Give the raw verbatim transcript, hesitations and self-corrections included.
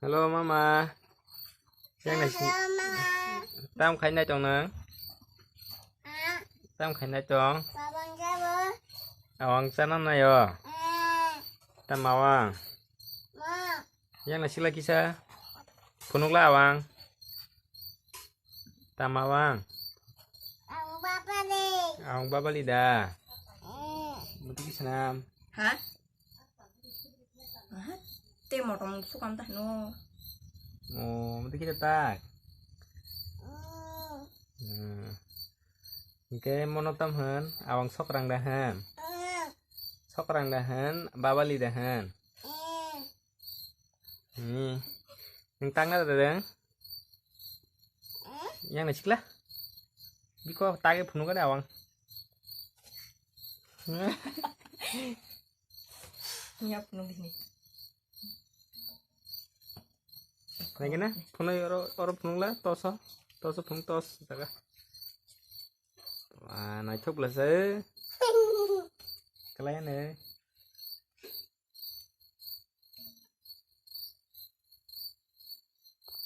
Hello, mama. Yang nai si-, Hello, ma. Tam khai nai tong nang? Ah. Tam khai nai tong? Babang jabo. Awang chana nai o. Eh. Tam awang. Ma. Yang nai sila kisa. Phunuk la awang. Tam awang. Ang babali. Awang babali da. Eh. Buti kisa nam. Ha? Aha, te motom sukam ta no. Oh, mati kita tak. Hmm. Oke, mono tam han, awang sokrang da han. Sokrang da han, babali da han. Hmm. Nang tang na da deng? Yang na sikla? Biko tagi phunu ka da awang. Nyap nung dini. Lagi na, phunai oro, oro phunukla, toso, toso phunuk tos, jaga. Wah, naithok bwlasa. Kalai ne.